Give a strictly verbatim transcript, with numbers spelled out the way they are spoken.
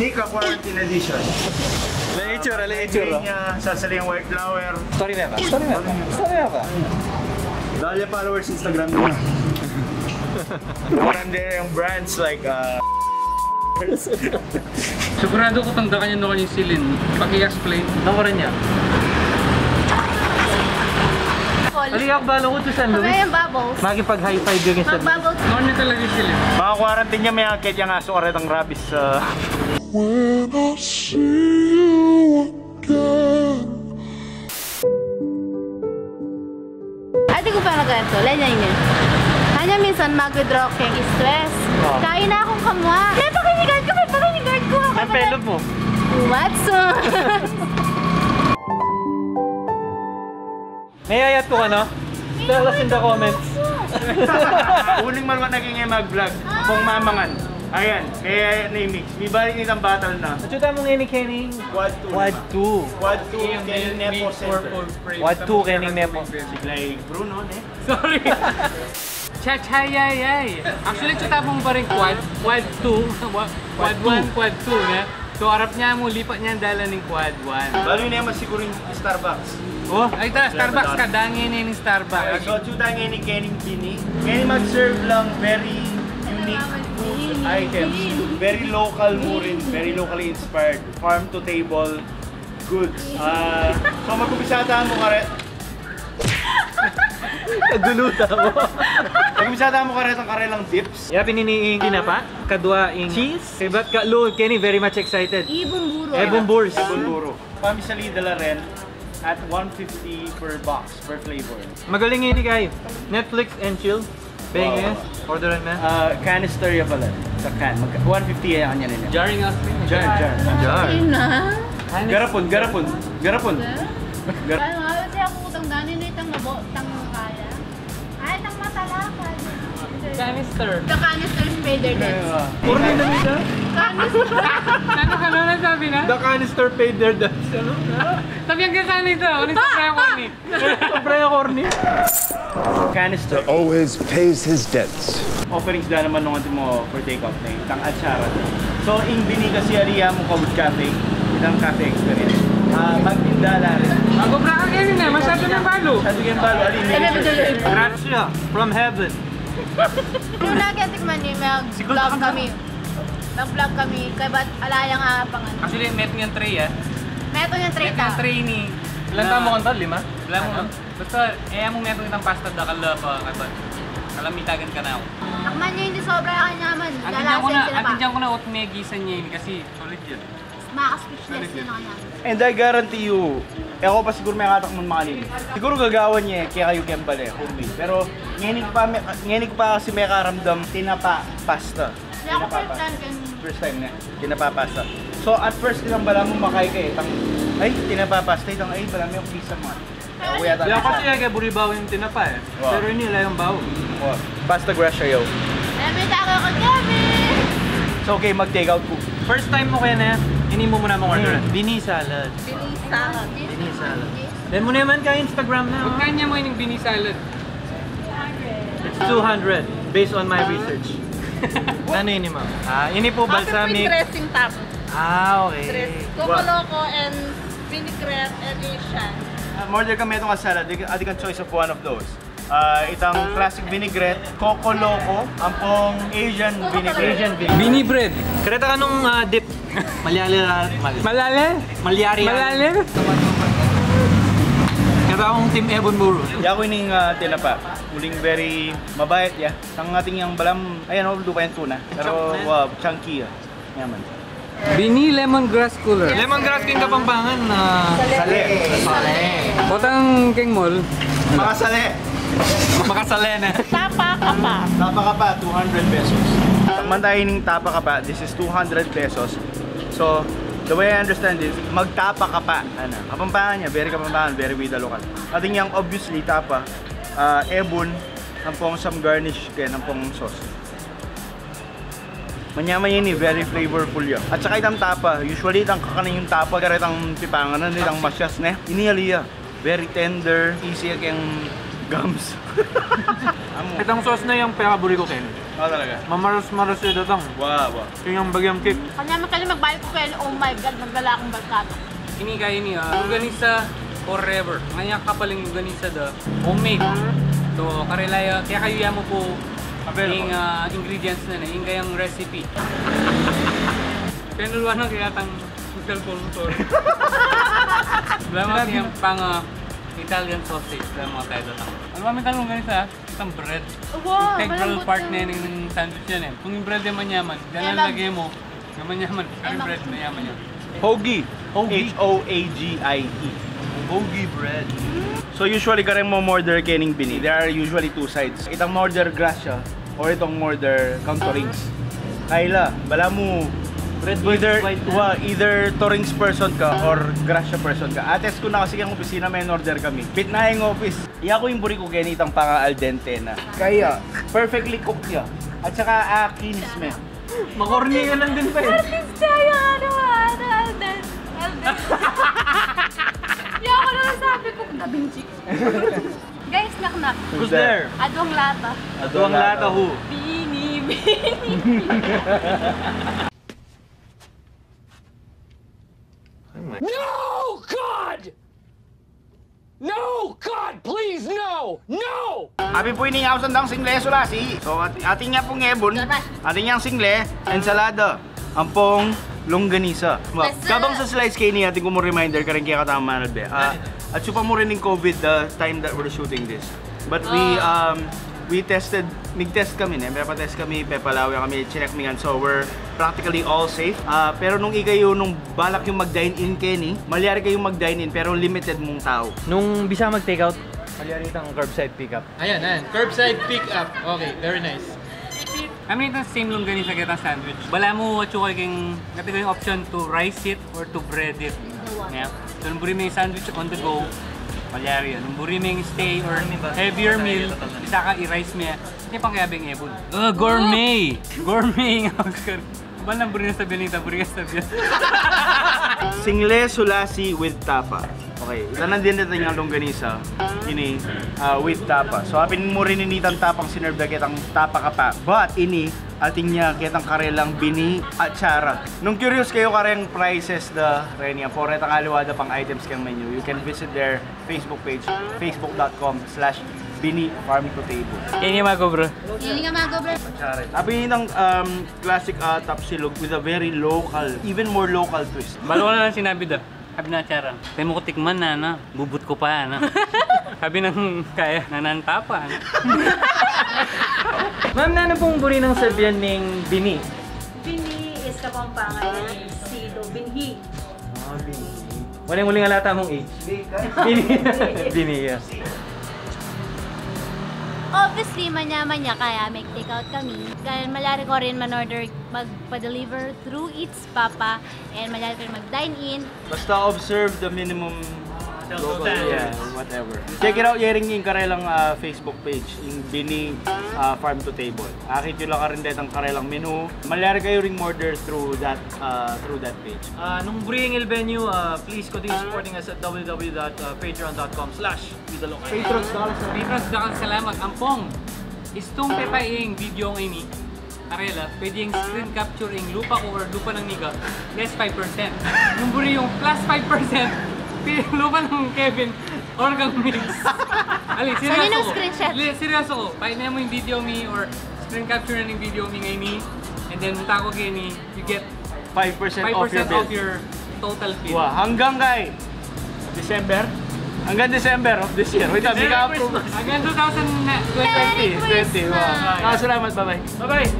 Ika quarantine edition. Ala itsura, ala itsura. Niya, sasali yang white flower. Story me ba? Story me ba? Story me ba? Dali followers Instagram niya. Parang there yung brands like, uh, Sigurado ku tanda ka niya, no, ni Celine. Paki-explain. Nawaran niya. Call. Ali, ak balo ku to sa Luis. Kamay ang bubbles. Makipag-high five yung isa. Mag-bubbles. Noon niya talaga sila. Mga quarantine niya, may akit yung aso, karetang rabies sa When I see you again. Ate ko pa na ganito, lenya niya. Kanya minsan mag-withdraw keng stress. Oh. Kain na akong kamwa. May pakinigan ko, may pakinigan ko. Ang pelo mo. What's up? May ayat ko, ano? Tell us in the comments. Uling manuan na kaya mag-vlog. Kung mamangan. Ayan, kaya na yung mix. May balik nitang battle na. Atsuta mu ngeni kening Quad two. Quad two. Quad two, kening Nepo Center. Quad two, kening Nepo. Siglay Bruno, ne? Sorry. Chachayayay. Actually, atsuta mu pa rin quad, quad two. Quad one, quad two, ne? So, arap niya mu, lipat niya ang dalan ning quad one. Balu ne, mas siguro yung Starbucks. Oh, ay, ta, Starbucks ka, dangin yung Starbucks. So, atsuta ngeni kening bini. Ngeni mag-serve lang very unique food items. Very local mu rin, very locally inspired. Farm to table goods. Ah, so, mag-umpisa tamu kare. Kagulutan mu. Mag-umpisa tamu karetang karelang dips. Yapin ini ing tinapa, kadua ing cheese. Ibat ka, lu, keni very much excited. Ibon buro. Ibon burs. Ibon buro. Pamisali dala rin at one fifty per box, per flavor. Magaling ini kay Netflix and chill. Benge, orderan na. Ah, canister ya pala. Sa can. Mag-, one fifty ya kanya nila. Jarring us. Jar, jar. Jar. Ina. Garapon, garapon, garapon. Gar- Ano, ano siya kung utang dani na itang nabo, itang kaya? Ay, itang matalakad. Canister. The canister is paid their debts. Orni na nita? Canister. Ano ka na sabi na? The canister paid their debts. Ano? Sabi ang ganda nito. Ano sa kaya ko ni? Sobra yung corny. Canister. Always pays his debts. Offerings da naman nung antimo for take out na yun. Itang atsara. So, ing bini kasi ali ya mu ka with cafe. Itang cafe experience. Ah, magtinda la rin. Ako pra ka kayo na, masyado na balo. Masyado yung balo. Ali, gracia from heaven. Nung nagkatikman ni, mag-vlog kami. Mag-vlog kami, kaya ba't ala yang apangan? Actually, meto yang tray, ah. Meto yang tray ta. Meto yang tray ni. Ilan tamu kanto? Lima? Wala mo. Basta, e mu meto itang pasta, dakal la pa, kaya ba't kalamitagan ka na ako. Takman niya, hindi sobra kanya man. Antindihan ko na, antindihan ko na, ot may gisan niya yun kasi solid yun. Maka-speechless yun ako niya. And I guarantee you, e ko pa siguro makatakman makalinis. Siguro gagawan niya, kaya kayu kembal e, homemade. Pero, ngeni ko pa, ngeni ko pa kasi makaramdam tinapa pasta. Hindi ako first time. First time na, tinapa pasta. So, at first, ilang bala mu makay kay, tang, ay, tinapa pasta, itang, ay, bala mu yung pizza mo. Kaya kasi, kaya buri bawo yung tinapa e. Pero ini, ila yung bawo. Pasta gracia yaw. Ay, may taga ko, Kevin! So, okay, mag-take out ko. First time mu kaya na, ini mu muna mong order. Bini salad. Bini salad. Bini salad. Then mu naman ka Instagram na. Huwag kanya mo ining bini salad. It's two hundred based on my research. Ano ini, ma'am? Ah, ini po balsamic. Tapos may dressing, tapos. Ah, okay. Dress. Coco Loco and vinaigrette and Asian. Ah, order kami itong salad. Adi kang choice of one of those. Ah, itang classic vinaigrette, Coco Loco, ampong Asian vinaigrette. Asian vinaigrette. Bini bread. Kareta ka nung, ah, dip. Malyali la, mal- Malale? Malyari. Malale? Kaya akong Team Ebon Buro. Yaku ining, ah, tinapa. Uling very mabait ya. Tang ating yang balam, ayan, o, lupa yung tuna. Pero, wow, chunky ya. Yaman. Bini lemongrass cooler. Lemongrass king Kapampangan na. Sale. Sale. Potang king mall. Makasale. Makasale na. Tapa kapa. Tapa kapa, two hundred pesos. Takman tayu ning tapa kapa. This is two hundred pesos. So, the way I understand it, magtapa kapa. Ano, Kapampangan ya, very Kapampangan, very with the local. Atin yang obviously tapa, ah, ebon, ampong some garnish, kaya ampong sauce. Manyaman ini, very flavorful ya. At saka itang tapa, usually itang kakanan yung tapa, karetang pipanganan, itang masyas ne. Ini ali ya, very tender, easy ya keng gums. Itang sauce na yang pekaburi ku keni. Ah, talaga? Mamaros-maros ya datang. Wa, wa. King yang bagyang kick. Kanya man kali magbayad ku kaya, oh my God, magdala akong barkada. Ini kaya ini, ah, longganisa forever. Nganya kapaling longganisa da homemade. So, karela ya, kaya kayu ya mu pu ing, ah, ingredients na na, ing kayang recipe. Penulwa na kaya tang cellphone ko, sorry. Salamat. Sinabi yang pang, ah, Italian sausage, salamat tayo datang. Alam mo, may talong ganito, ah. Itang bread. Wow, integral part na yan ng sandwich yan eh. Kung yung bread ay manyaman, yan ang lagay mo, na manyaman. Pero yung bread, manyaman yan. Hoagie. Hoagie. H O A G I E. Hoagie bread. So usually, kareng mo-order kening bini, there are usually two sides. Itang mo-order grasya or itang mo-order kang torings. Kaila, bala mu, red versus white na. Wa, either torings person ka or grasya person ka. Ates ku na kasi keng opisina, may in-order kami. Pit na ing office. Iya ku ing buri ku keni itang pang-al dente na. Kaya, perfectly cooked ya. At saka, ah, kinis me. Makorni ka lang din pa eh. Artist kaya, ano, ano, Alden. Alden. Iya ku na sabi ku, Da Vinci. Guys, knock knock. Who's there? Aduang lata. Aduang lata who? Bini, bini. No, God! No, God, please, no! No! Api pu ini ing ausan dang single sulasi. So, at-, atin ya pung ebun, atin yang single, ensalada, ampong longganisa. Kabang sa slice keni, atin ku mu reminder kareng kekatamu manalbe. Ah, at supa mu rin ing COVID the time that we're shooting this. But we, um, we tested, mig-test kami, ne? Pepa-test kami, pepalawe kami, chinek mi ngan. So we're practically all safe. Ah, pero nung ikayu, nung balak yung mag-dine-in keni, malyari kayung mag-dine-in, pero limited mung tau. Nung bisa mag-take out, malyari itang curbside pickup. Ayan, ayan. Curbside pickup. Okay, very nice. Kami itang same longganisa ketang sandwich. Bala mu, atsu kayung, kati kayung option to rice it or to bread it. Yeah. So, nung buri me ing sandwich on the go, malyari yan. Nung buri me ing stay or heavier meal, bisa ka i-rice me. Ini pang kaya beng ebun. Ah, gourmet! Gourmet nga Oscar. Ba nang buri na sa biyanita, buri na sa biyan. Single sulasi with tapa. Okay, ita na din ito yung longganisa. Ini, ah, with tapa. So, apin mu rin ini itang tapang sinerve da ketang tapa ka pa. But ini, atin ya ketang karelang bini atsara. Nung curious kayu kareng prices da reni, ampo retang aliwa da pang items keng menu, you can visit their Facebook page, facebook dot com slash bini farm to table. Ini nga mago, bro. Ini nga mago, bro. Apin itang, um, classic, ah, tapsilog with a very local, even more local twist. Balu ku na lang sinabi da. Sabi na, "Atsara, pwede mu ku tikman na, na. Bubut ku pa, na." Sabi nang kaya, "Nanantapa, na." Ma'am, nanu pung buri nang sabian ning bini? Bini is Kapampangan ning sito, binhi. Ah, binhi. Walang uling alata mung H. Bini. Bini, yeah. Obviously, manya-manya kaya mag-take out kami. Kaya malyari ko rin man-order, magpa-deliver through Eats Papa. And malyari ko rin mag-dine-in. Basta observe the minimum local, yeah, whatever. Check it out, yari ing karelang, ah, Facebook page, ing Bini, ah, Farm to Table. Akit yu la karin detang karelang menu. Malyari kayu ring order through that, ah, through that page. Ah, nung buri ing ilben yu, ah, please continue supporting us at w w w dot patreon dot com slash vidalok. Patrons, dakal salamat. Patrons, dakal salamat. Ampong, istung pepa ing video ngeni, karela, pwede ing screen capture ing lupa ku or lupa nang Nika, less five percent. Nung buri yung plus five percent, pi-, lupa nang Kevin or kang Migs. Ali, seryoso ku. Screenshot? Li-, seryoso ku. Painan mu ing video mi or screen capture na ning video mi ngeni, and then munta ku keni, you get five percent off your bill. Five percent off your total bill. Wa, hanggang kay December? Hanggang December of this year. Wait, Merry Christmas. Hanggang two thousand twenty. Merry Christmas. Twenty, twenty. Wa. Ah, salamat. Bye-bye. Bye-bye.